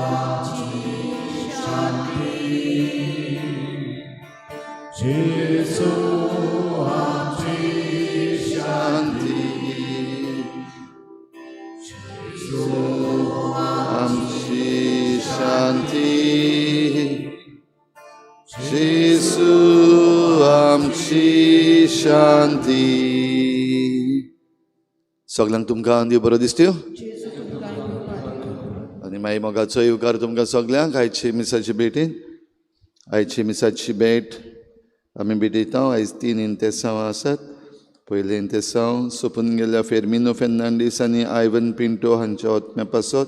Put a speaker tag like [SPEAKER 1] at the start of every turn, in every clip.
[SPEAKER 1] आमची शांती. जेजू आमची शांती. जेजू
[SPEAKER 2] आमची शांती. जेजू आमची शांती. सगल्यांक तुमकां देव बरो दिसत्यो.
[SPEAKER 3] जेजू तुमकां उपकार करूं.
[SPEAKER 2] आनी मागीर मोगाचो येवकार तुमकां सगल्यांक आयची मिसाची भेटीन. आयची मिसाची भेट आमी भेटयता. आयज 3 इंतेसांव आसात. पयलें इंतेसांव सोंपून गेल्ल्या फेर्मिनो फेर्नांडीस आनी आयवन पिंटो हांच्या ओतम्या पासत.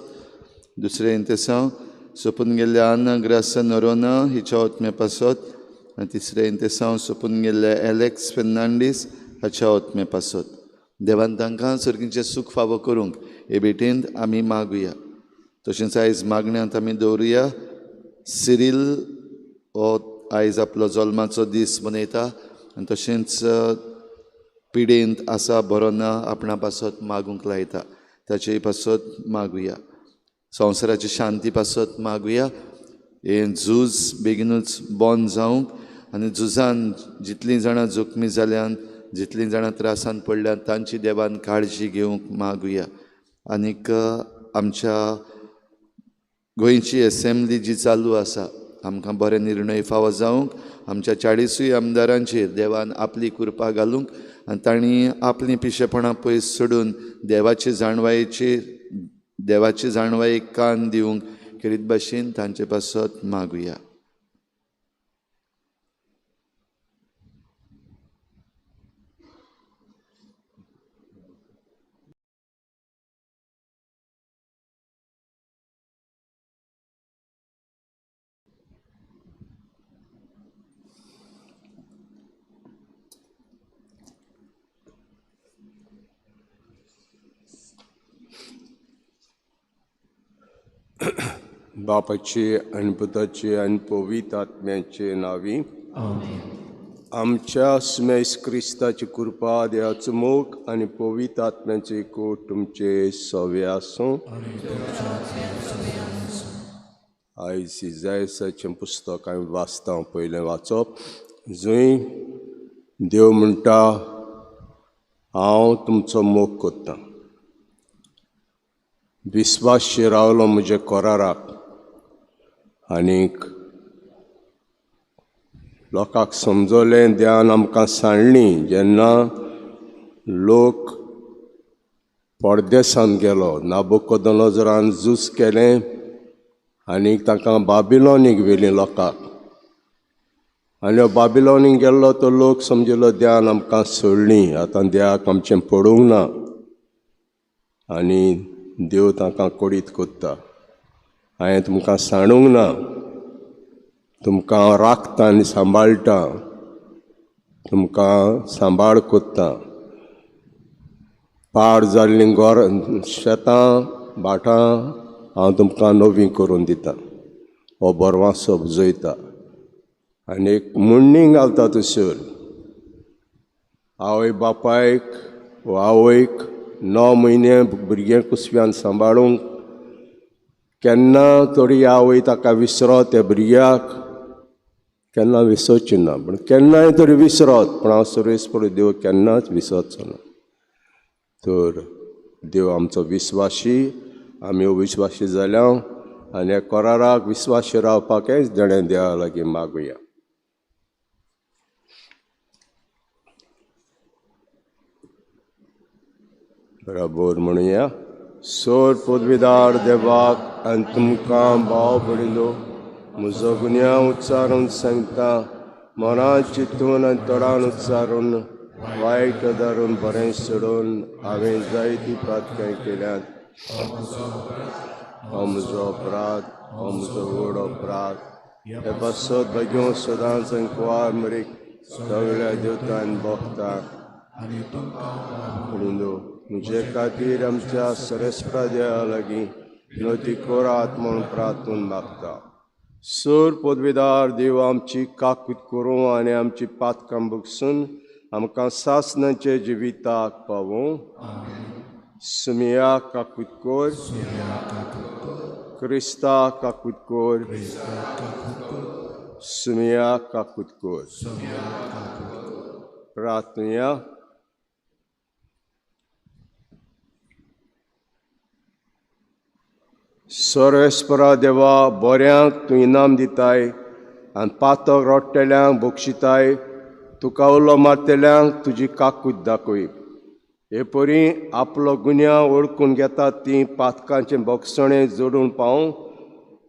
[SPEAKER 2] दुसरें इंतेसांव सोंपून गेल्ल्या आना ग्रासा नोरोना हिच्या ओतम्या पासत. आनी तिसरें इंतेसांव सोंपून गेल्ल्या एलेक्स फेर्नांडीस हाच्या ओतम्या पासत. देवान तांकां सर्गीचें सूख फावो करूंक हे भेटेंत आमी मागुया. तशेंच आयज मागण्यांत आमी दवरुया सिरील हो आयज आपलो जल्माचो दीस मनयता आनी तशेंच पिडेंत आसा बरो ना आपणा पासत मागूंक लायता, ताचेय पासत मागुया. संवसाराची शांती पासत मागुया. हें झूज बेगीनूच बंद जावंक आनी झुजान जितलीं जाणां जखमी जाल्यान, जितलीं जाणां त्रासान पडल्यान तांची देवान काळजी घेवंक मागुया. आनीक आमच्या गोंयची एसेंब्ली जी चालू आसा आमकां बरे निर्णय फावो जावंक आमच्या 40 आमदारांचेर देवान आपली कृपा घालूंक आनी तांणी आपलीं पिशेपणां पयस सोडून देवाची जाणवायेक कान दिवंक खेरीत भाशेन तांचे पासत मागुया.
[SPEAKER 4] बापाचे आनी पुताचे आनी पवित्र आत्म्याचे नांवी. आमच्या सुमेस क्रिस्ताची कृपा, देवाचो मोग आनी पवित्र आत्म्याचे एकवट तुमचे सवे आसूं. आयज इजायसाचें पुस्तक हांवें वाचता. पयलें वाचप जंय देव म्हणटा हांव तुमचो मोग करतां. विस्वास रावलो म्हज्या कराराक आनीक लोकांक समजलें ध्यान आमकां सांडली. जेन्ना लोक परदेसान गेलो नाबुकोदोनोजरान झूज केलें आनी तांकां बाबिलोनीक व्हेलीं लोकांक. आनी बाबिलोनीक गेल्लो तो लोक समजलो ध्यान आमकां सोडली, आतां देवाक आमचें पडूंक ना आनी देव तांकां कोडीत कोत्ता. हांवें तुमकां सांडूंक ना, तुमकां हांव राखता आनी सांबाळटा, तुमकां सांबाळ कोत्ता. पाड जाल्लीं गोर शेतां भाटां हांव तुमकां नवीं करून दितां. हो बरवासो जयता आनी एक मुण्णी घालता थंयसर आवय बापायक वा आवयक 9 म्हयने भुरगें कुसव्यान सांबाळूंक केन्ना तरी आवय ताका विसरत त्या भुरग्याक केन्ना विसरची ना, पूण केन्नाय तरी विसरत, पूण हांव सर्वेस्पर देव केन्नाच विसरचो ना. तर देव आमचो विस्वाशी, आमी अविस्वाशी जाल्या आनी ह्या कराराक विस्वाशी रावपाकच देणें देवा लागीं मागुया. बराबर म्हणुया. सोर पदवीदार देवाक आनी तुमकां भाव पडिल्लो म्हजो गुन्यांव उच्चारून सांगता. मनां चिंतून आनी तोडान उच्चारून वायट धरून बरें सोडून हांवें जायती पातकां केल्यात. हो म्हजो अपराध, हो म्हजो व्हड अपराध. हे पासत भग्यो सदांच कुवार मरीक सगळ्या देवतान भोगता पडिल्लो म्हजे खातीर आमच्या सरस्पा देवा लागीं नती कोरात म्हूण प्रार्थून मागता. सर पदवीदार देव आमची काकूत करूं आनी आमची पातकां बगसून आमकां सासणाचे जिविताक पावूं. सुमिया काकूत कोर. क्रिस्ता काकूत कोर, सुमिया काकूत कोर। प्रार्थना। सर्वेस्परा देवा, बऱ्यांक तूं इनाम दिताय आनी पातक रोडटेल्यांक बक्षिताय। तुका उलो मारतल्यांक तुजी काकूत दाखय। हे परी आपलो गुन्यांव वळखून घेतात ती पातकांचें बक्षणें जोडून पावूं।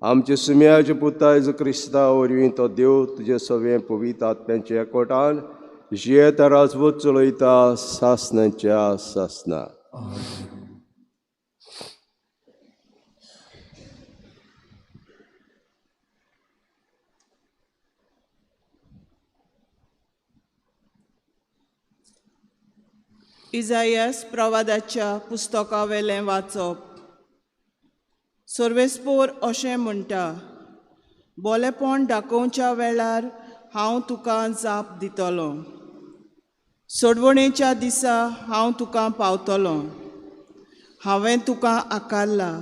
[SPEAKER 4] आमचे सुम्याचे पुता जेजू क्रिस्ता वरवीं तो देव तुजे सगळें पवित्र आत्म्याच्या एकवटान जियेता राजवट चलयता सासणाच्या सासना।
[SPEAKER 3] इजायस प्रवादाच्या पुस्तकावेलें वाचप। सर्वेस्पोर अशें म्हणटा, बोलेपण दाखोवच्या वेळार हांव तुका जाप दितलो, सोडवणेच्या दिसा हांव तुका पावतलो। हांवें तुका आकारला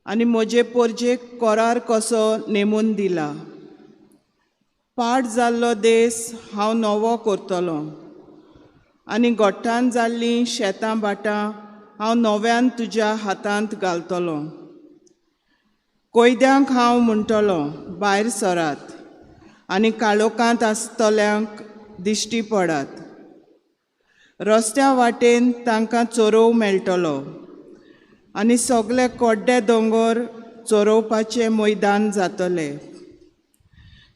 [SPEAKER 3] आनी म्हजे पोरजेक करार कसो नेमून दिला। पाड जाल्लो देस हांव नवो करतलो आनी गोठ्ठान जाल्लीं शेतां भाटां हांव नव्यान तुज्या हातांत घालतलो। कोयद्यांक हांव म्हणटलो, भायर सरात आनी काळोखांत आसतल्यांक दिश्टी पडात। रस्त्या वाटेन तांकां चरोव मेळटलो आनी सगळे कोड्डे दोंगर चरोवपाचें मैदान जातलें।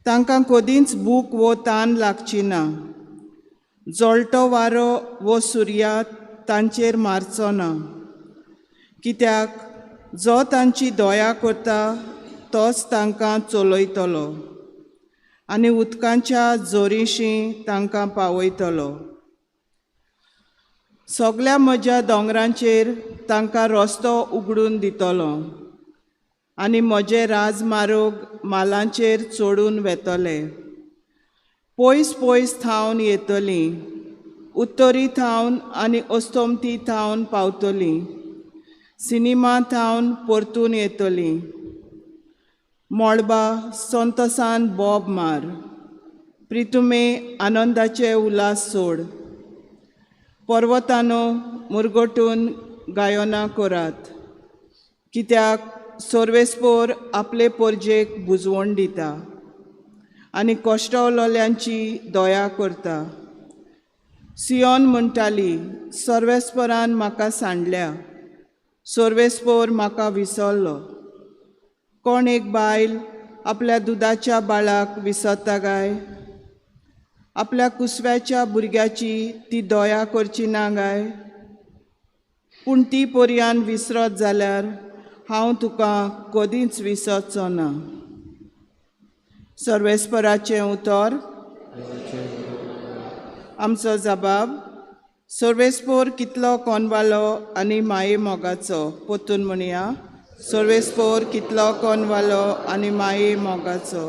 [SPEAKER 3] तांकां कदींच भूक वो तान लागची ना, जळटो वारो वो सुर्या तांचेर मारचो ना, कित्याक जो तांची दया करता तोच तांकां चलयतलो आनी उदकांच्या जोरीशी तांकां पावयतलो। सगळ्या म्हज्या दोंगरांचेर तांकां रस्तो उगडून दितलो आनी म्हजे राजमार्ग मालांचेर चडून वेतले। पयस पयस थावन येतलीं, उत्तरी थावन आनी अस्तमती थावन पावतलीं, सिनेमा थावन परतून येतलीं। मळबा संतोसान बोब मार, प्रितुमे आनंदाचे उल्हास सोड, पर्वतानो मुरगटून गायनां करात, कित्याक सर्वेस्पोर आपले पोरजेक बुजवण दिता आनी कश्टवलोल्यांची दया करता। सियोन म्हणटाली, सर्वेस्परान म्हाका सांडल्या, सर्वेस्पोर म्हाका विसरलो। कोण एक बायल आपल्या दुदाच्या बाळाक विसरता काय? आपल्या कुसव्याच्या भुरग्याची ती दया करची ना काय? पूण ती पर्यान विसरत जाल्यार हांव तुका कदींच विसरचो ना। सर्वेस्पराचें उतर। आमचो जबाब। सर्वेस्पोर कितलो कोनवालो आनी माये मोगाचो। पोतून म्हणया, सर्वेस्पोर कितलो कोनवालो आनी माये मोगाचो।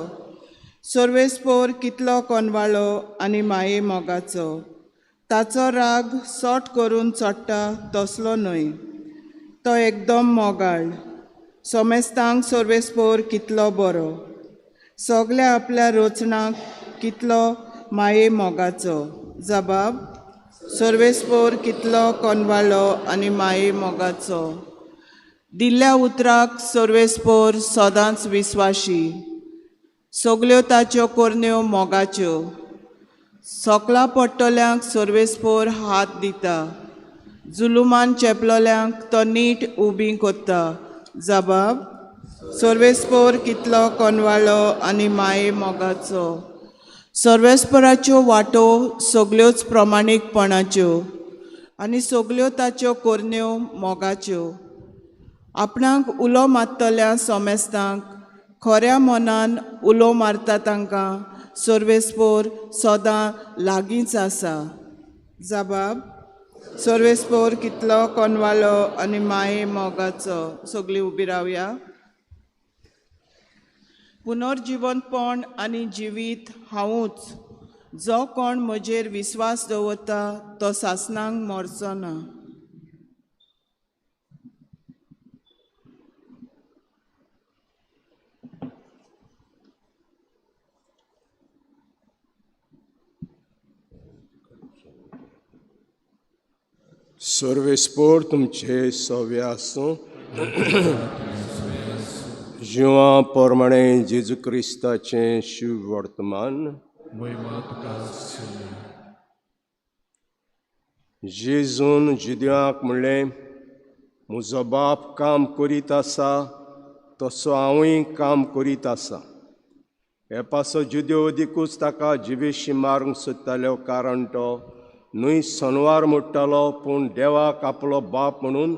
[SPEAKER 3] सर्वेस्पोर कितलो कोनवालो आनी माये मोगाचो। ताचो राग सोट करून चडटा तसलो न्हय, तो एकदम मोगाळ। सोमेस्तांक सर्वेस्पोर कितलो बरो, सगळ्या आपल्या रचणाक कितलो माये मोगाचो। जबाब। सर्वेस्पोर कितलो कोनवालो आनी माये मोगाचो। दिल्ल्या उतराक सर्वेस्पोर सदांच विस्वाशी, सगल्यो ताच्यो करण्यो मोगाच्यो। सोकला पडटल्यांक सर्वेस्पोर हात दिता, जुलुमान चेपलोल्यांक तो नीट उबी कोत्ता। जबाब। सर्वेस्पोर कितलो कोनवालो आनी माये मोगाचो। सर्वेस्पराच्यो वाटो सगल्योच प्रमाणीकपणाच्यो आनी सगल्यो ताच्यो करण्यो मोगाच्यो। आपणाक उलो मारतल्या सोमेस्तांक खऱ्या मनान उलो मारता तांकां सर्वेस्पोर सदां लागींच आसा। जबाब। सर्वेस्पोर कितलो कोनवालो आनी माये मोगाचो। सगळीं उबी रावया। पुनर्जिवंतपण आनी जिवीत हांवूच, जो कोण म्हजेर विस्वास दवरता तो सासणांक मरचो ना।
[SPEAKER 4] सर्वेस्पोर तुमचे सवे आसूं. जिवा प्रमाणे जेजू क्रिस्ताचें शिव वर्तमान.
[SPEAKER 1] महिमा तुका आसूं.
[SPEAKER 4] जेजून जुदेवांक म्हणलें, म्हजो बाप काम करीत आसा तसो हांवूय काम करीत आसा. हे पासो जुदेव अदिकूच ताका जिवेशी मारूंक सोदताले, कारण तो न्हय सनवार मोडटालो पूण देवाक आपलो बाप म्हणून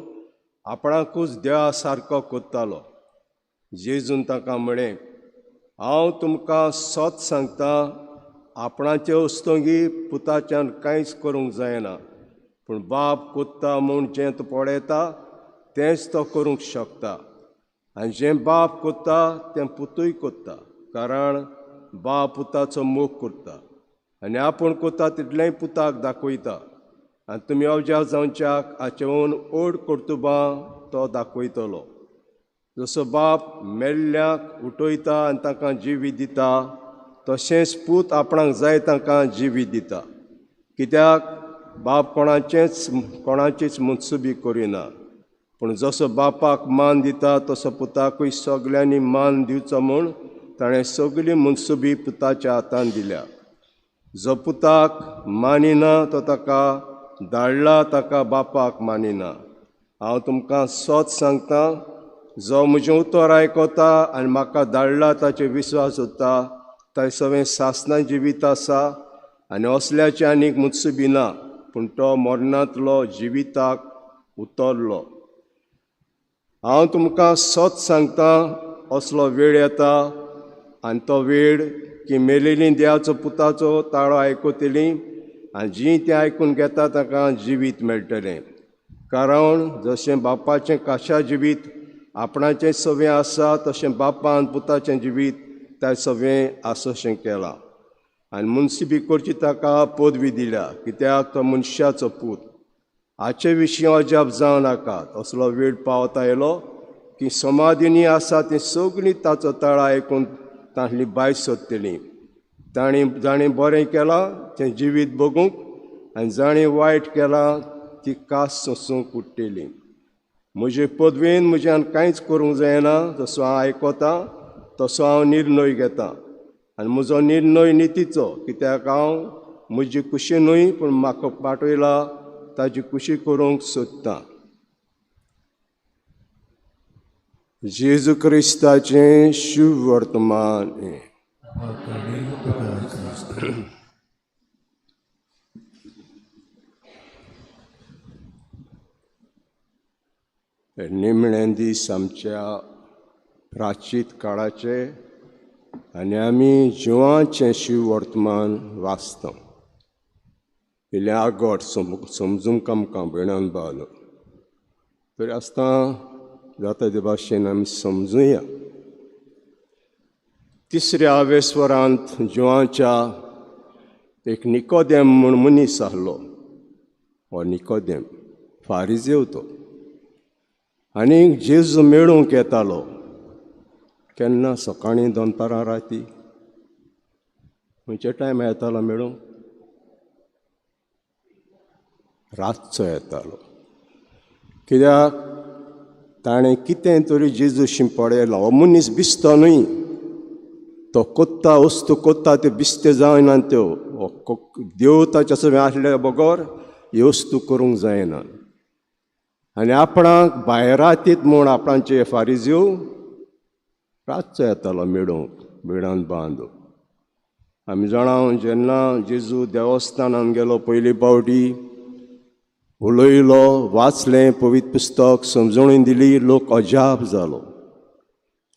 [SPEAKER 4] आपणाकूच देवा सारको कोत्तालो. जेजून ताका म्हळें, हांव तुमकां सत सांगता, आपणाचे वस्तुंगी पुताच्यान कांयच करूंक जायना, पूण बाप कोत्ता म्हूण जें तो पळयता तेंच तो करूंक शकता, आनी जें बाप कोत्ता तें पुतूय कोत्ता, कारण बाप पुताचो मोग करता आनी आपूण कोत्ता तितलेंय पुताक दाखयता, आनी तुमी अवज्या जावच्याक हाचेहून ओड कर्तुबां तो दाखयतलो. जसो बाप मेल्ल्याक उठयता आनी तांकां जिवी दिता, तशेंच पूत आपणाक जाय तांकां जिवी दिता. कित्याक बाप कोणाचेच मनसुबी करिना, पूण जसो बापाक मान दिता तसो पुताकूय सगल्यांनी मान दिवचो म्हूण ताणें सगली मनसुबी पुताच्या हातान दिल्या. जो पुताक मानिना तो ताका धाडला ताका बापाक मानिना. हांव तुमकां सत सांगता, जो म्हजें उतर आयकता आनी म्हाका धाडला ताचेर विस्वास उरता ताचे सगळें सासणां जिवीत आसा, आनी असल्याचें आनीक मुत्सुबी ना, पूण तो मरणांतलो जिविताक उतरलो. हांव तुमकां सत सांगता, असलो वेळ येता आनी तो वेळ की मेलेली देवाचो पुताचो ताळो आयकतली, आनी जीं तें आयकून घेता ताका जिवीत मेळटलें. कारण जशें बापाचें काशा जिवीत आपणाचें सवें आसा, तशें बापान पुताचें जिवीत त्या सवें आसोशें केलां, आनी मुन्सिबी करची ताका पदवी दिल्या, कित्याक तो मनशाचो पूत. हाचे विशीं अजाप जावं नाकात. असलो वेळ पावत आयलो की समाधिनी आसा ती सगळीं ताचो ताळो आयकून तांतली बायस सोदतली. तांणी जाणें बरें केलां तें जिवीत बगूंक, आनी जाणें वायट केलां ती कास सोंसूंक उडटली. म्हजे पदवेन म्हज्यान कांयच करूंक जायना, जसो हांव आयकता तसो हांव निर्णय घेता, आनी म्हजो निर्णय नितीचो, कित्याक हांव म्हजी कुशी न्हय पूण म्हाका पाठयला ताजी कुशी करूंक सोदतां. जेजू क्रिस्ताचें शिव वर्तमान. निमणे दीस आमच्या प्राचीत काळाचे आनी आमी जिवाचें शिव वर्तमान वाचता. इल्लें आगोट समजूंक आमकां भयणान बालो तरी आसतना जाता ते भाशेन आमी समजुया. तिसऱ्या वेस्वरांत जिवाच्या एक निकोदेम म्हूण मनीस आहलो. हो निकोदेम फारिजेव तो, आनी जेजू मेळूंक येतालो केन्ना सकाळीं, दनपारां, राती, खंयच्या टायमार येतालो मेळूंक? रातचो येतालो. कित्याक ताणें कितें तरी जेजूशी पळयलो. हो मनीस बिस्तो न्हय, तो कोत्ता वस्तू कोत्ता त्यो बिस्त्यो जायना त्यो. देव ताच्या सगळें आसल्या बगर ह्यो वस्तू करूंक जायना. आनी आपणाक भायरातीत म्हूण आपणाचे फारिज्यो रातचो येतालो मेळूंक बिडान बांदू. आमी जाणा जेन्ना जेजू देवस्थानान गेलो पयली पावटी, उलयलो, वाचलें पवित्र पुस्तक, समजोणी दिली, लोक अजाप जालो.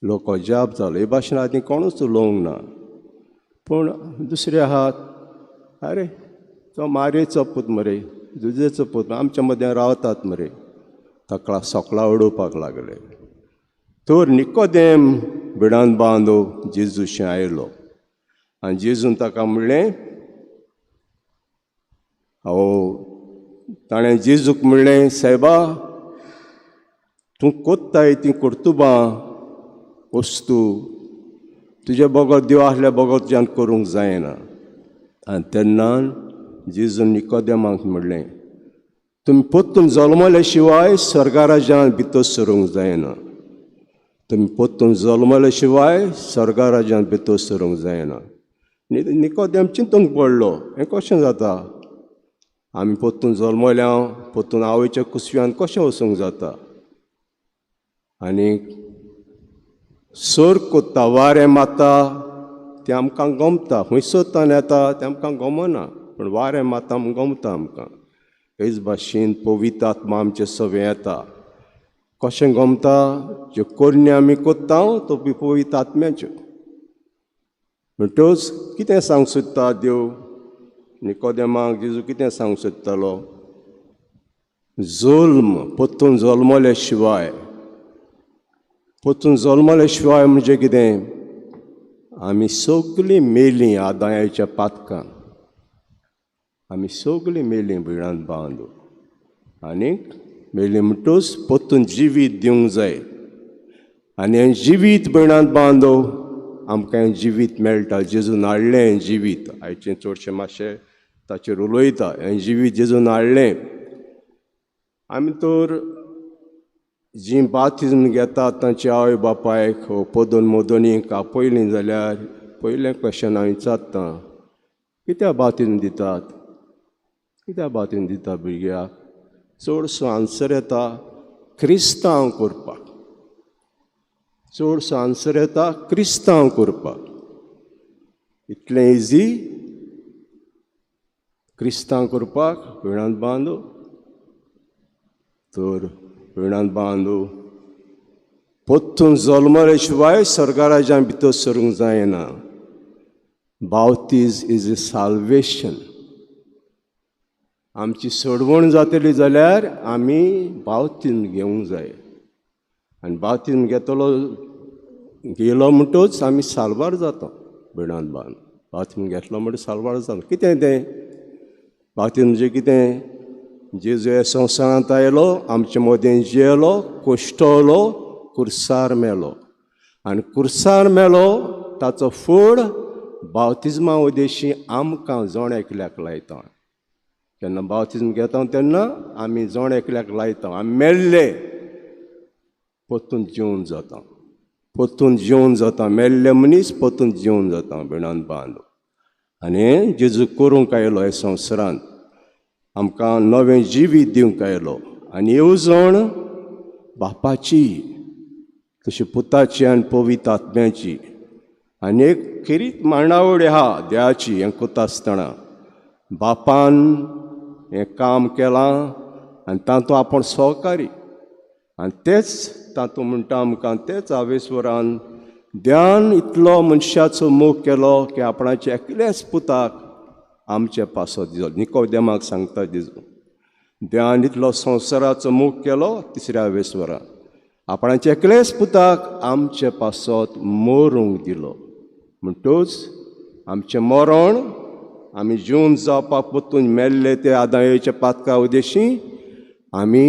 [SPEAKER 4] लोक अजाप जालो. हे भाशेन आदी कोणूच उलोवंक ना. पूण दुसरे आहात, आरे तो मारयेचो पूत मरे, जुजेचो पूत, आमच्या मदें रावतात मरे, ताका सोकळा उडोवपाक लागले. तर निकोदेम बिडान बांदो जेजूशें आयलो आनी जेजून ताका म्हणलें, हो ताणें जेजूक म्हणलें, सायबा तूं कोत्ताय तीं कर्तुबां वस्तू तुजे बगर देव आसल्या बगर तुज्यान करूंक जायना. आनी तेन्ना जेजून निकोदेमाक म्हणलें, तुमी पोत्तून जल्मले शिवाय स्वर्गाराज्यान भितर सरूंक जायना. तुमी पोत्तून जल्मले शिवाय स्वर्गाराज्यान भितर सरूंक जायना. निकोदेम चिंतूंक पडलो, हें कशें जाता? आमी पोत्तून जल्मल्या, पोत्तून आवयच्या कुसव्यान कशें वचूंक जाता? आनी सोर कोत्ता, वारें मारता तें आमकां गमता, खंयसरतान येता तें आमकां गमना, पूण वारें मारता गमता आमकां. हेच भाशेन पवित्र आत्मा आमचे सवें येता. कशें गमता? ज्यो करण्यो आमी कोत्ता तो पवित्र आत्म्याच्यो. म्हणटच कितें सांगूंक सोदता देव निकोदेमाक? जेजू कितें सांगूंक सोदतालो? जल्म, पोत्तून जल्मले शिवाय. पोत्तून जल्मले शिवाय म्हणजे कितें? आमी सगळीं मेलीं आदायाच्या पातकान, आमी सगळीं मेलीं भिडांत बांदू. आनीक मेलीं म्हणटच पोत्तून जिवीत दिवंक जाय. आनी हें जिवीत भयणांत बांदो आमकां हें जिवीत मेळटा. जेजून हाडलें हें जिवीत. आयचें चडशें मातशें ताचेर उलयता. हें जिवीत जेजून हाडलें. आमी तर जीं बाप्तिज्म घेतात तांचे आवय बापायक पदोन मोदोनीक आपयलीं जाल्यार पयलें क्वेशन हांव विचारता, कित्याक बाप्तिज्म दितात? कित्याक बाप्तिज्म दितात भुरग्याक? चडसो आन्सर येता क्रिस्तांव करपाक. चडसो आन्सर येता क्रिस्तांव करपाक. इतलें इजी क्रिस्तांव करपाक? भिणांत बांदू तर भिणांत बांदू पोत्तून जल्मले शिवाय स्वर्गाराज्यान भितर सरूंक जायना. बावतीज is a salvation. आमची सोडवण जातली जाल्यार आमी बावतीन घेवंक जाय. आनी बावतीन घेतलो गेलो म्हणटच आमी साल्वार जाता. भिणांत बांद बावतीन घेतलो म्हणटच साल्वार जाता. कितें तें बावतीन म्हणजे कितें? जेजू ह्या संवसारांत आयलो, आमचे मदें जियेलो, कोश्टलो, कुर्सार मेलो. आनी कुर्सार मेलो ताचो फळ बावतिज्मा उद्देशी आमकां जण एकल्याक लायता. जेन्ना बावतिज्म घेता तेन्ना आमी जण एकल्याक लायता. आमी मेल्ले पोत्तून जिवन जाता, पोत्तून जिवन जाता. मेल्ले मनीस पोत्तून जिवन जाता भिणांत बांद. आनी जेजू करूंक आयलो ह्या संवसारांत, आमकां नवें जिवीत दिवंक आयलो. आनी येवजण बापाची तशी पुताची आनी पवित्र आत्म्याची. आनी एक खेरीत मांडावळ आहा देवाची. हें कोता आसतना बापान हें काम केलां आनी तातूंत आपूण सहकारी. आनी तेच तातूंत म्हणटा आमकां, तेच आवेस्वरान ध्यान इतलो मनशाचो मोग केलो की आपणाचे एकल्याच पुताक आमचे पासत दिलो. निकोदेमाक सांगता जेजू, ध्यान इतलो संवसाराचो मोग केलो तिसऱ्या आवेस्वरान आपणाचे एकल्याच पुताक आमचे पासत मरूंक दिलो. म्हणटच आमचें मरण, आमी जिवन जावपाक पोत्तून मेल्ले ते आदायेच्या पातका उद्देशी आमी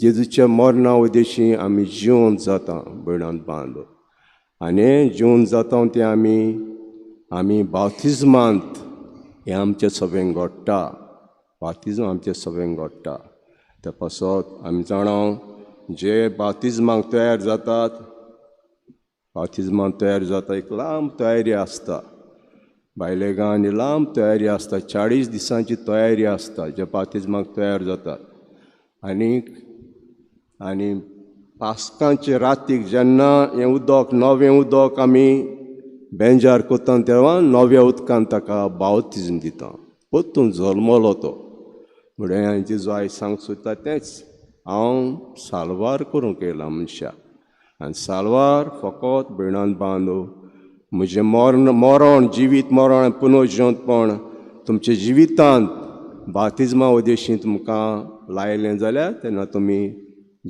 [SPEAKER 4] जेजूच्या मरणा उद्देशी आमी जिवन जाता भयणांत बांद. आनी जिवन जाता तें आमी आमी बाप्तिज्मांत हें आमचें सगळें घडटा. बाप्तिज्म आमचें सगळें घडटा. त्या पासत आमी जाणा जे बाप्तिज्माक तयार जातात, बाप्तिज्माक तयार जाता एक लांब तयारी आसता. बायलेगांनी लांब तयारी आसता, 40 दिसांची तयारी आसता जे बाप्तिज्माक तयार जातात. आनी आनी पास्कांचे रातीक जेन्ना हें उदक, नवें उदक आमी बेंजार कोत्ता तेन्ना नव्या उदकान ताका बाप्तिज्म दिता. पोत्तून जल्मलो तो. म्हणल्यार जेजू आयज सांगूंक सोदता तेंच, हांव साल्वार करूंक येयला मनशाक. आनी साल्वार फकत भयणान बांदू म्हजें मरण, मरण जिवीत मरण पुनर्जिवंतपण तुमच्या जिवितांत बाप्तिज्मा उद्देशी तुमकां लायलें जाल्यार तेन्ना तुमी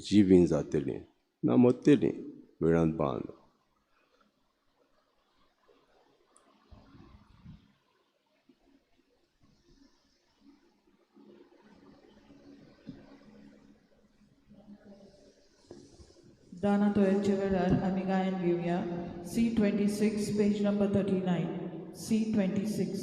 [SPEAKER 4] जिवीं जातलीं, ना मरतलीं. भयणान बांद.
[SPEAKER 3] दाना तोयरच्या वेळार आमी गायन घेवया. C26 page number 39. C26.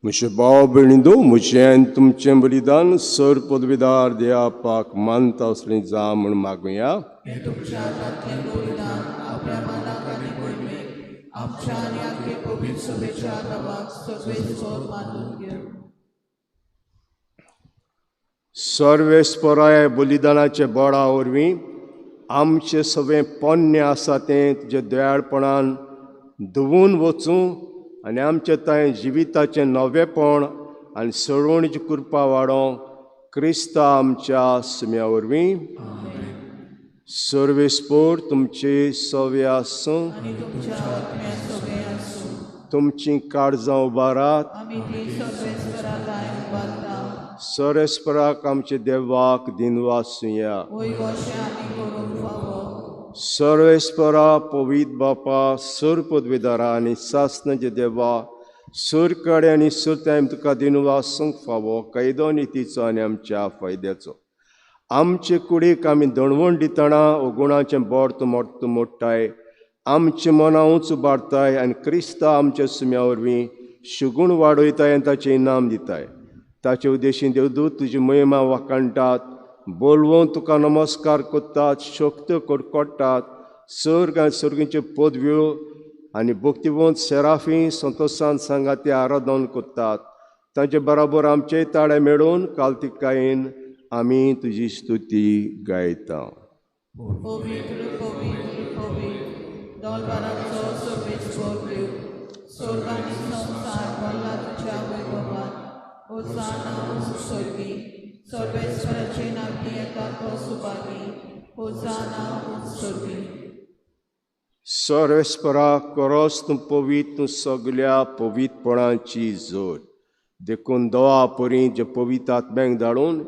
[SPEAKER 4] म्हजे भाव भयणींनो, म्हजें आनी तुमचें बलिदान सर पदवीदार देवाक मानता असलें जा म्हूण मागुया. सर्वेस्पराय बलिदानाचे बोडा वरवीं आमचें सगळें पोन्नें आसा तें तुज्या दयाळपणान धुवून वचूं आनी आमचे तांय जिविताचें नवेपण आनी सळवणीची कृपा वाडोवंक क्रिस्ता आमच्या सुम्या वरवीं. सर्वेस्पोर तुमचे सवे आसूं, तुमची काळजां उबारात. सर्वेस्पराक आमचे देवाक दिनवासुया. सर्वेस्परा पवित्र बापा, सर पदवीदारा आनी सासनाचे देवा, सर कडे आनी सर टायम तुका दिनवासूंक फावो कायदो नितीचो आनी आमच्या फायद्याचो. आमचे कुडीक आमी दणवण दितना गुणाचें बोड तूं मोडत मोडटाय, आमचें मनां उंच उबारताय आनी क्रिस्ता आमच्या सुम्या वरवीं शुगूण वाडयताय आनी ताचें इनाम दिताय. ताचे उद्देशीन देवदूत तुजी महिमा वाखाणटात, बोलवोन तुका नमस्कार करतात, शक्त कडकडटात. सर्ग आनी सर्गीच्यो पदव्यो आनी भक्तिवंत सेराफी संतोशान सांगाती आराधन करतात. तांचे बराबर आमचे ताळे मेळून कालतिकायेन आमी तुजी स्तुती गायता.
[SPEAKER 3] पवित्र पवित्र पवित्र दोलबाराचो सर्वेस्पर देव, स्वर्ग आनी संवसार भरला तुज्या वैभवान. होसाना उंच स्वर्गी, सर्वेस्पराचे नांवी येता तो सुभागी. होसाना उंच स्वर्गी.
[SPEAKER 4] सर्वेस्परा करोस तूं पवित्र, तूं सगल्या पवित्रपणाची जोड. देखून दोवा परी जे पवित्र आत्म्यांक धाडून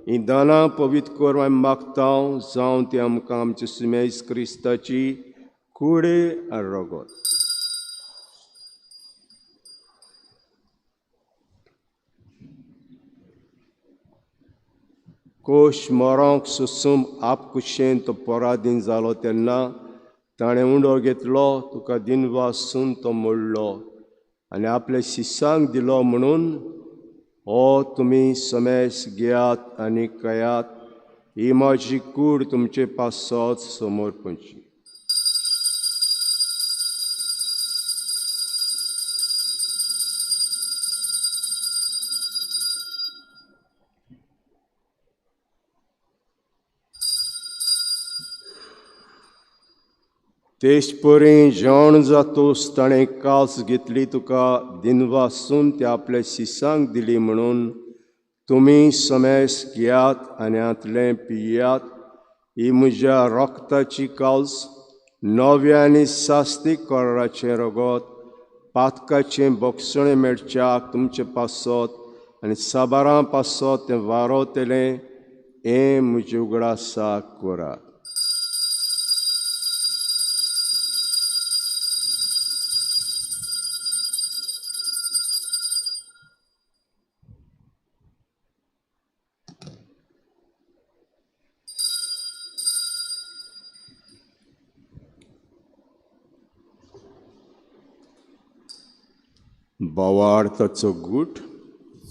[SPEAKER 4] ही दानां पवित्र कर आमी मागता, जावं ती आमकां आमचे सुमेस क्रिस्ताची कूड आनी रगत. कोश मरोंक सुसूम आपकुशेन तो पराधीन जालो तेन्ना ताणें उंडो घेतलो, तुका दिनवासून तो मोडलो आनी आपल्या शिसांक दिलो म्हणून हो तुमी समेस घेयात आनी कयात, ही म्हजी कूड तुमचे पासत समर्पणची. तेच परी जेवण जातूस ताणें कास घेतली, तुका दिनवासून ती आपल्या शिसांक दिली म्हणून तुमी समेस घेयात आनी हांतलें पियात, ही म्हज्या रक्ताची काल्स, नव्या आनी सास्तीक कराराचें रगत, पातकाचें बक्षणें मेळच्याक तुमचे पासत आनी साबारां पासत तें वारोतलें, हें म्हजे उगडासाक करात. भावार्थाचो गूट.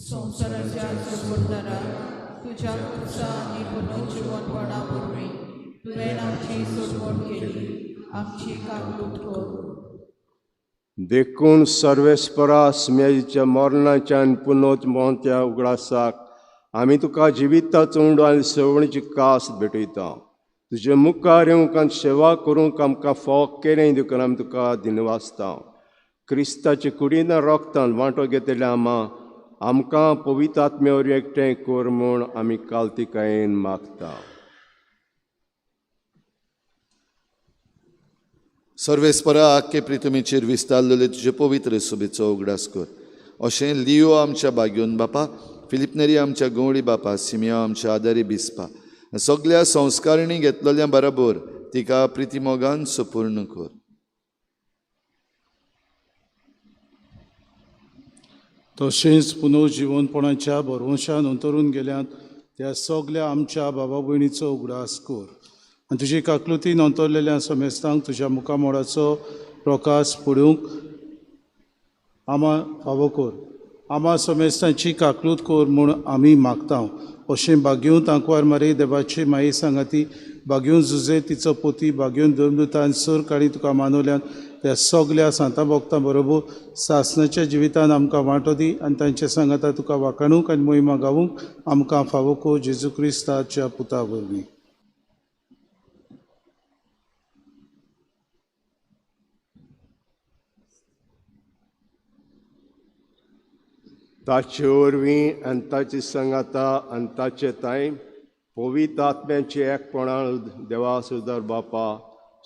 [SPEAKER 3] संवसाराच्या सोडणारा तुज्या उत्साह आनी पुनर्जिवनपणा वरवीं तुवें आमची सोडवण केली, आमची काकलूट कर.
[SPEAKER 4] देखून सर्वेस्परा स्मेच्या मरणाच्या आनी पुनोत्मोत्या उगडासाक आमी तुका जिविताचो उंडो आनी सवणीची कास भेटयता. तुजे मुखार येवंक आनी सेवा करूंक आमकां फावो केलें देखून आमी तुका दिनवासता. क्रिस्ताचे कुडीन रोगतान वांटो घेतल्या आमा आमकां पवित्र आत्म्या वरवीं एकठांय कर म्हूण आमी कालतिकायेन मागता.
[SPEAKER 2] सर्वेस्परा आख्खे प्रितमीचेर विस्तारलेले तुजे पवित्र सुबेचो उगडास कर. अशें लियो आमच्या बाग्योन बापा, फिलिपनेरी आमच्या गवळी बापा, सिमियो आमच्या आदारी बिस्पा, सगल्या संस्कारणी घेतलेल्या बरोबर तिका प्रितीमोगान सुपूर्ण कर.
[SPEAKER 1] तशेंच पुनर्जिवनपणाच्या भरवंशान अंतरून गेल्यात त्या सगल्या आमच्या बाबा भयणीचो उगडास कर आनी तुजी काकलुतीन अंतरलेल्या समेस्तांक तुज्या मुखामोडाचो प्रकाश पडूंक आमा फावो कर. आमा समेस्तांची काकलूत कर म्हूण आमी मागता. अशें बागेवन तांकवार मारी देवाची माई सांगाती बागेवन जुजे तिचो पोती बागेवन धर्मदूतान सर काळी तुका मानवल्यान त्या सगल्या सांतां भोगतां बरोबर सासणाच्या जिवितान आमकां वांटो दी आनी तांच्या सांगाता तुका वाखाणूंक आनी मोहिमा गावूंक आमकां फावो कर जेजू क्रिस्ताच्या पुता वरवीं.
[SPEAKER 4] ताचे वरवीं आनी ताची सांगाता आनी ताचे तांय पवित्र आत्म्याचे एकपणान देवा सुदार बापा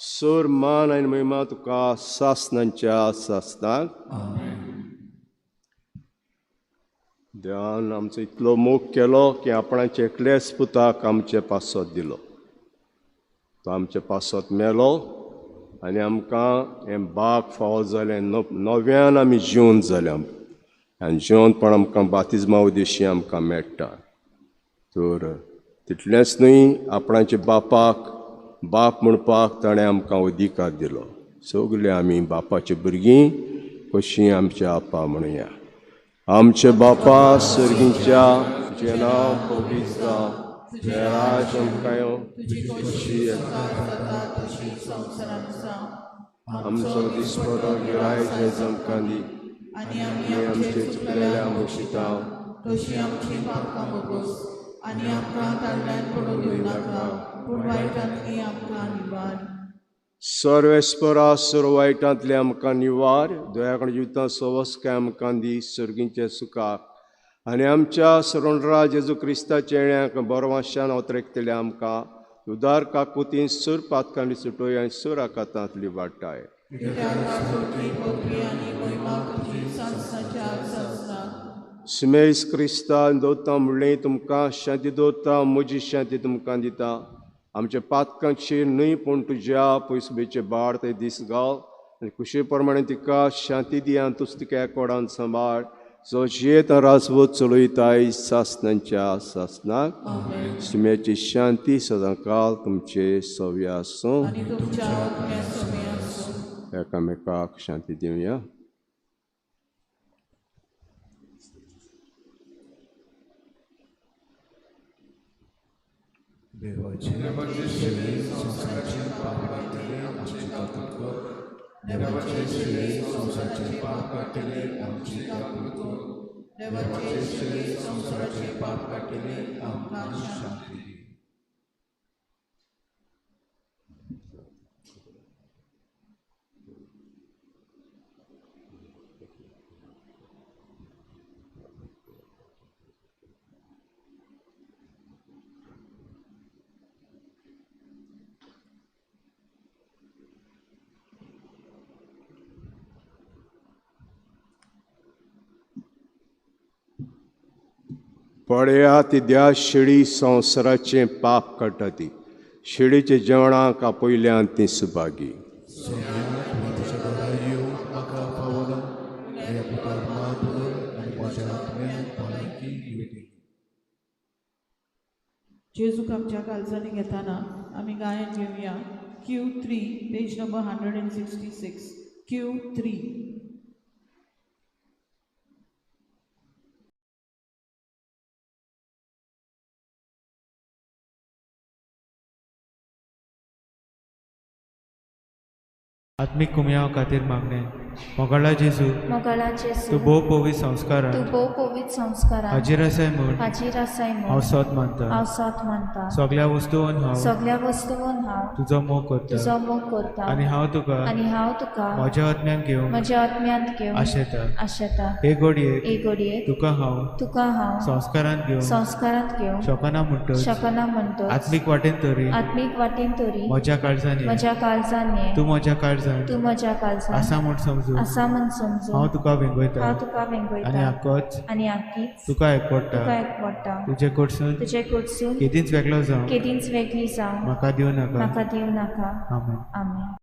[SPEAKER 4] सर मान आनी महिमा तुका सासणांच्या सासणाक. देवान आमचो इतलो मोग केलो की आपणाचे एकलेच पुताक आमचे पासत दिलो. तो आमचे पासत मेलो आनी आमकां हें बाग फावो जालें. नव्यान आमी जिवन जाले आनी जिवनपण आमकां बातिज्मा उद्देशी आमकां मेळटा. तर तितलेंच न्हय, आपणाचे बापाक बाप म्हणपाक ताणें आमकां अधिकार दिलो. सगळे आमी बापाचे भुरगीं कशीं आमच्या आपा म्हणुया. आमचे बापा सर्गीच्या, तुजें नांव पवित्र जावं, तुजें राज आमकां येवं, तुजी खोशी आमचो दिसपटो गिरायक आयज आमकां दी आनी आमचे चुकलेल्या मुशिता
[SPEAKER 5] तशी आमची पापकां भोगोस आनी आमकां ताळ्यान पडूंक दिवं नाका, पूण वायटांतली आमकां निवार.
[SPEAKER 4] सर्वेस्परा सर्व वायटांतले आमकां निवार. दयाकण जिवितांत सवस्काय आमकां दी सर्गींच्या सुखाक आनी आमच्या सरणराज जेजू क्रिस्ताच्या येण्याक बरवाशान अवतरेकतले आमकां उदार काकुतीन सुर पातकांनी सुटोय आनी सुर आकातांतली वाटाय. सुमेस क्रिस्तान दवरता म्हणलें तुमकां शांती दवरता, म्हजी शांती तुमकां दिता. आमच्या पातकांचेर न्हय पूण तुज्या पयसुबेचे बाळ ते दीस घाल आनी खुशे प्रमाणे तिका शांती दी आनी तूं तिका एकोडान सांबाळ जो जियेत राजवत चलयताय सासणांच्या सासणाक. सुम्याची शांती सदांकाल तुमचे सव्य आसूं. एकामेकाक शांती दिवया.
[SPEAKER 1] देवाचे संवसाराचे पाप काडटले आमची काकूत कर. देवाचे शिले संवसाराचे पाप काडटले आमची काकूत कर. देवाचे शिले संवसाराचे पाप काडटले आमकां शांती दी.
[SPEAKER 4] पळया ती द्या शिडी संवसाराचें पाप काडटा ती शिडीच्या जेवणाक आपयल्यान ती सुभागी.
[SPEAKER 5] जेजूक आमच्या काळजांनी घेताना आमी गायन घेवया. Q3 page number 166 Q3.
[SPEAKER 6] आत्मीक कुमयाव खातीर मागणें. मोगाळा जेजू,
[SPEAKER 7] मोगाळा जेजू,
[SPEAKER 6] तूं भोव पवित्र संस्कारान,
[SPEAKER 7] तूं भोव पवित्र संस्कारान
[SPEAKER 6] हाजीर आसाय म्हूण,
[SPEAKER 7] हाजीर आसाय म्हूण
[SPEAKER 6] हांव सोद मानता,
[SPEAKER 7] हांव सोद मानता.
[SPEAKER 6] सगळ्या वस्तून हांव,
[SPEAKER 7] सगळ्या वस्तून हांव
[SPEAKER 6] तुजो मोग करता,
[SPEAKER 7] तुजो मोग करता.
[SPEAKER 6] आनी हांव तुका,
[SPEAKER 7] आनी हांव तुका
[SPEAKER 6] म्हज्या आत्म्यान घेवंक,
[SPEAKER 7] म्हज्या आत्म्यांत घेवंक
[SPEAKER 6] आशेता.
[SPEAKER 7] आशेता.
[SPEAKER 6] हे घडयेक,
[SPEAKER 7] हे घडयेक
[SPEAKER 6] तुका हांव,
[SPEAKER 7] तुका हांव
[SPEAKER 6] संस्कारांत घेवंक,
[SPEAKER 7] संस्कारांत घेवंक
[SPEAKER 6] शकना म्हणटच,
[SPEAKER 7] शकना म्हणटच,
[SPEAKER 6] आत्मीक वाटेन तरी,
[SPEAKER 7] आत्मीक वाटेन तरी
[SPEAKER 6] म्हज्या काळजान ये,
[SPEAKER 7] म्हज्या काळजान ये,
[SPEAKER 6] तूं म्हज्या काळजान,
[SPEAKER 7] तूं म्हज्या काळजान
[SPEAKER 6] आसा म्हूण समजून,
[SPEAKER 7] आसा म्हूण समजून
[SPEAKER 6] हांव तुका वेंगयता,
[SPEAKER 7] हांव तुका वेंगयता,
[SPEAKER 6] आनी आकोच,
[SPEAKER 7] आनी आकीच
[SPEAKER 6] तुका एकवडटा,
[SPEAKER 7] तुका एकवडटा.
[SPEAKER 6] तुजे कडसून,
[SPEAKER 7] तुजे कडसून
[SPEAKER 6] केदींच वेगळो जावं,
[SPEAKER 7] केदींच वेगळी जावं
[SPEAKER 6] म्हाका दिवं नाका,
[SPEAKER 7] म्हाका दिवं नाका.
[SPEAKER 6] आमेन.
[SPEAKER 7] आमेन.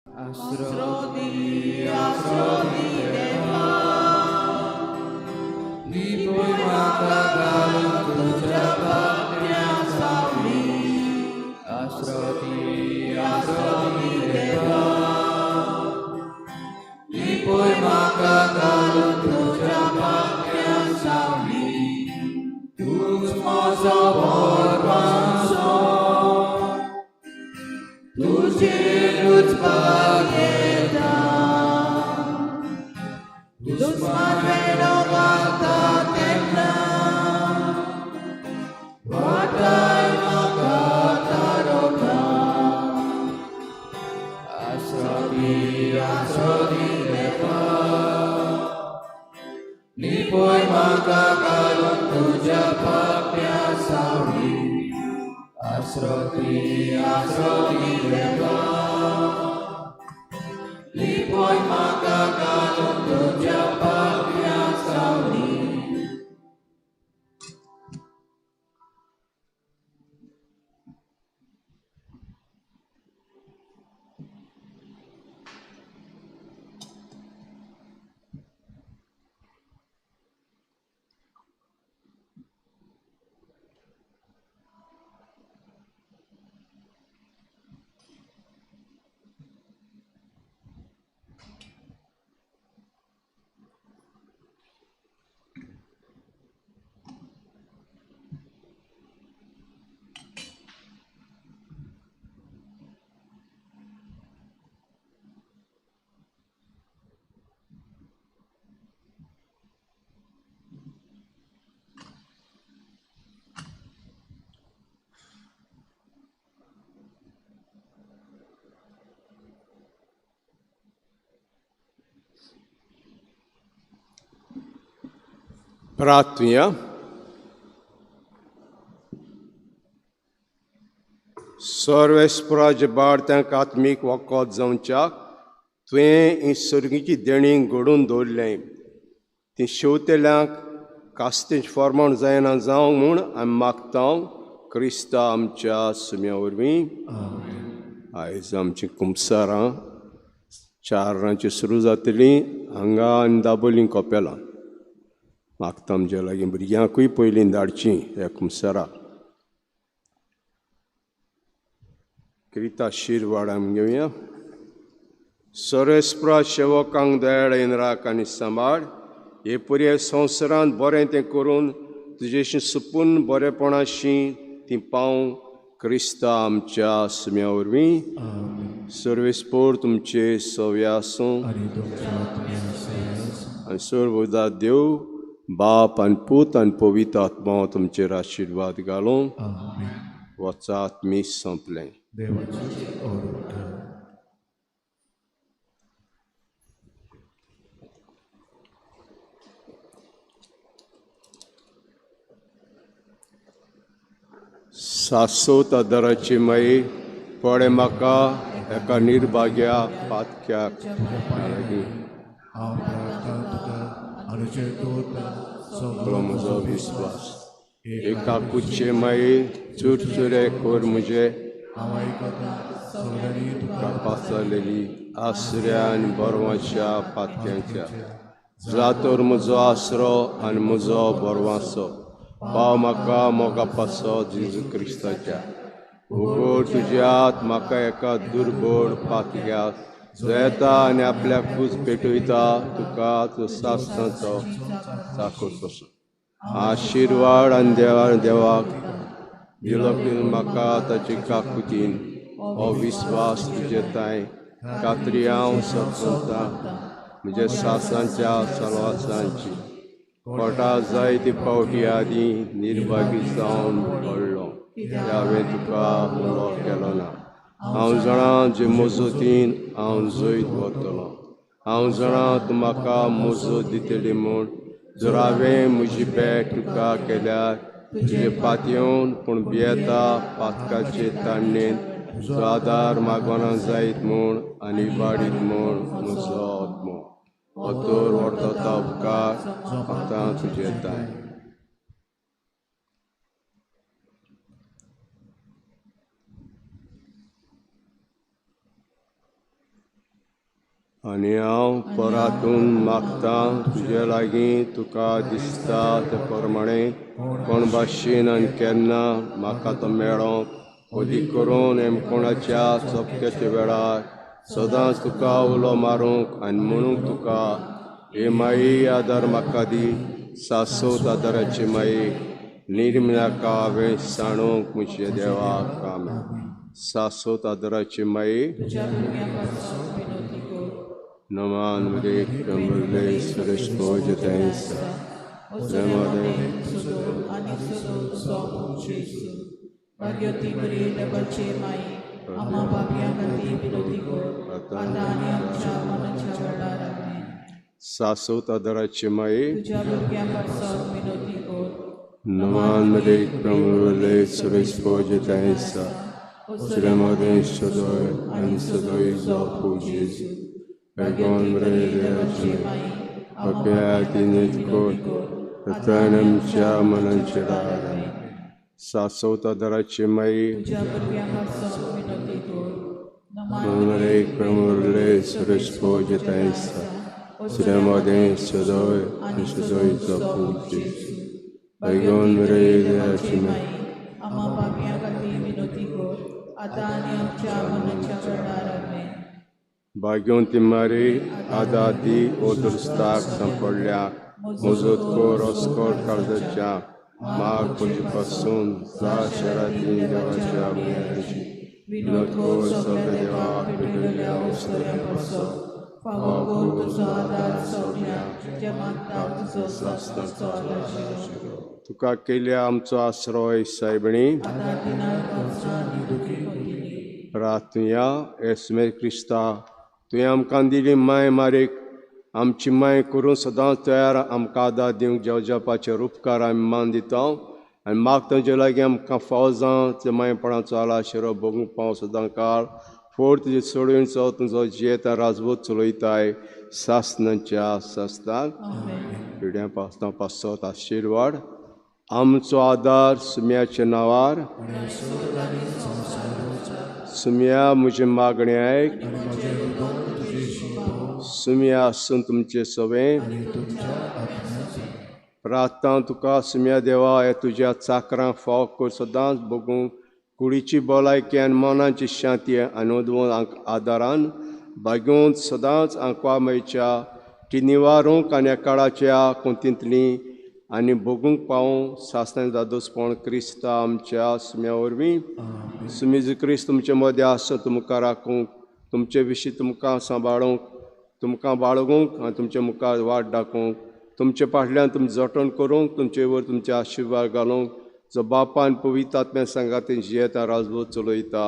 [SPEAKER 8] आसरो दी, आसरो दी देवा, लिपय म्हाका घालून तुज्या पांख्या सावळी. आसरो दी, आसरो दी देवा, लिपय म्हाका घालून तुज्या पांख्या सावळी. तूंच म्हजो भरवंसो, तुजेरूच पागेता. दुस्मान वेडो घालता तेन्ना वाटाय म्हाका तारोता. आसरो दी, आसरो दी देवा, लिपय म्हाका घालून तुज्या पांख्या सावळी. आसरो दी, आसरो दी देवा, लिपय म्हाका घालून तुज्या पांख्या सावळी.
[SPEAKER 4] प्रार्थुया. सर्वेस्पराचे भारत्यांक आत्मीक वखद जावच्याक तुवें ही सर्गीची देणी घडोवन दवरलें, ती शेवतेल्यांक कास्तेच फॉर्माण जायना जावंक म्हूण आमी मागता क्रिस्ता आमच्या सुम्या वरवीं. आयज आमची कुमसारां 4 वरांची सुरू जातलीं हांगा आनी दाबोलीं कोपेलां. मागता आमच्या लागीं भुरग्यांकूय पयलीं धाडचीं ह्या कुमसाराक. क्रिता शिरवाड आमी घेवया. सर्वेस्परा सेवकांक दयाळेन राख आनी सांबाळ, हे पुराय संवसारांत बरें तें करून तुजेशी सुपून बरेपणाशी ती पावूं क्रिस्ता आमच्या सुम्या वरवीं. सर्वेस्पोर तुमचे सव्या आसूं आनी सर्वदा देव बाप आनी पूत आनी पवित्र आत्मा तुमचेर आशिर्वाद घालूं. वचात मीस सोंपलें. सासोत आदाराची माई पडे म्हाका एका निर्भाग्या पातक्याक लागीं. म्हजो विस्वास एका कुचे माई चुरचुरे कोर म्हजे पाचालेली आसऱ्या आनी बरवाच्या पातक्यांच्या जातोर म्हजो आसरो आनी म्हजो बरवाचो पाव म्हाका मोगा पासो जेजू क्रिस्ताच्या. उगड तुज्या हात म्हाका एका दुर्बळ पातक्याक जो येता आनी आपल्याकूच पेटयता तुका तो सासणाचो चाखो कसो. आशिर्वाद आनी देवा देवाक दिलो म्हाका ताचे काकुतीन हो विस्वास तुजे तांय खात्री हांव सोदता म्हज्या सासांच्या सलवासांची कोटा जायते पावटी आदीं निर्भागी जावन पडलो हांवें तुका उलो केलो ना. हांव जाणा जे मजतीन हांव जैत वतलो. हांव जाणा तूं म्हाका मजत दितली म्हूण जर हांवें म्हजी भेट तुका केल्यार तुजे पातयेवन पूण भियेता पातकाचे ताणणेन तुजो आदार मागोना जायत म्हूण आनी वाडीत म्हूण म्हजो आत्मो दोतोर व्हरता उपकार आतां तुजे ताय. आनी हांव परातून मागतां तुजे लागीं तुका दिसता ते प्रमाणे कोण भाशेन आनी केन्ना म्हाका तो मेळोंक अदीक करून हेमकोणाच्या चपक्याच्या वेळार सदांच तुका उलो मारूंक आनी म्हणूंक तुका हे माई आदार म्हाका दी सासोत आदाराची माई निर्मिनाका हांवें सांडूंक म्हज्या देवाक काम सासोत आदाराची माई नमान रे कमले सुरेश सासोत आदाराची माई नमान रे कमले सुरेश सासोत आदाराची माई भाग्यवंती मारी आदादी ओ दुस्ताक सांपडल्या मजत कर अस्कर काळजाच्या माग म्हजे पासून जा शराती देवाच्या भुरग्यांची विनोद कर सगळ्या देवाक पेटयल्ल्या औषधां पासून तुका केल्या आमचो आश्रय सायबणी प्रार्थुया. येसमे क्रिस्ता तुवें आमकां दिली माय मारीक आमची माय करून सदांच तयार आमकां आदार दिवंक जेवजापाचे उपकार आमी मान दिता आनी मागता तुजे लागीं आमकां फावो जावं ते मायपणाचो आलाशिरो भोगूंक पावो सदां काळ फोड तुजे सोडवणचो तुजो जियेता राजवत चलयताय सासनाच्या सासनाक पिड्यां पासना पासत आशिर्वाद आमचो आदार सुम्याच्या नांवार सुम्या म्हजें मागणें आयक सुम्या आसून तुमचें सवें प्रार्थना तुका सुम्या देवा हे तुज्या चाकरां फाव कर सदांच भोगूंक कुडीची भलायकी आनी मनाची शांती आनी उदवंत आदारान भाग्योवंत सदांच आंकवा मयच्या ती निवारूंक आनी काळाच्या कोंतींतली आनी भोगूंक पावूं सासणां दादोसपण क्रिस्ता आमच्या सुम्या वरवीं. सुमीज क्रिस्त तुमचे मदें आसा तुमकां राखूंक तुमचे विशीं तुमकां सांबाळूंक तुमकां बाळगूंक आनी तुमचे मुखार वाट दाखोवंक तुमचे फाटल्यान तुमचें जतन करूंक तुमचे वयर तुमचे आशिर्वाद घालूंक जो बापान पवित्र आत्म्या सांगातीन जियेता राजवत चलयता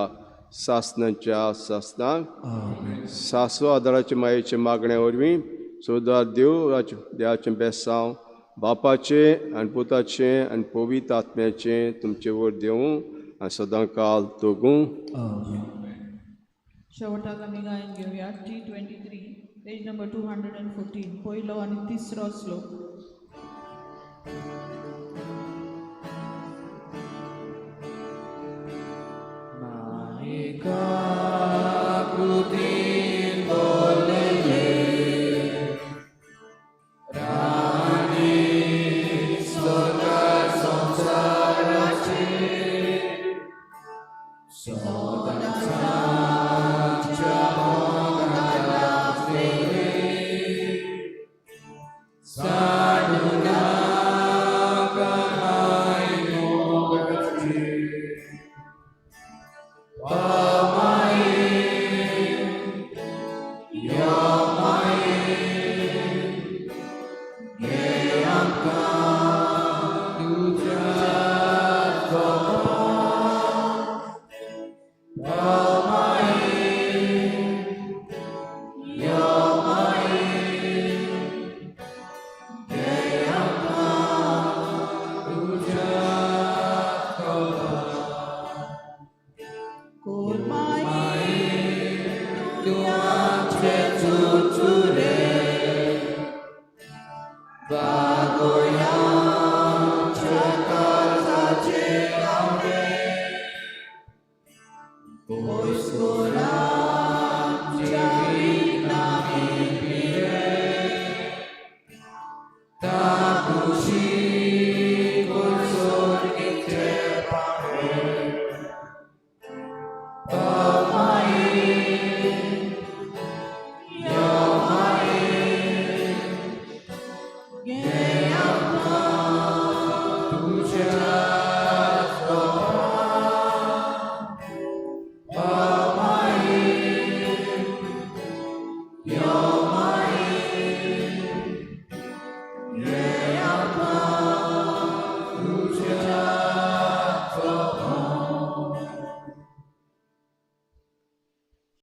[SPEAKER 4] सासनाच्या सासनाक. सासो आदाराचे मायेचे मागण्या वरवीं सोदार देव देवाचें बेसांव बापाचें आनी पुताचें आनी पवित्र आत्म्याचें तुमचे वयर देवूं आनी सदां काल तगूं.
[SPEAKER 5] शेवटाक आमी गायन घेवया T23 page number 214 पयलो आनी तिसरो श्लोक.
[SPEAKER 8] Sadhuna Yo.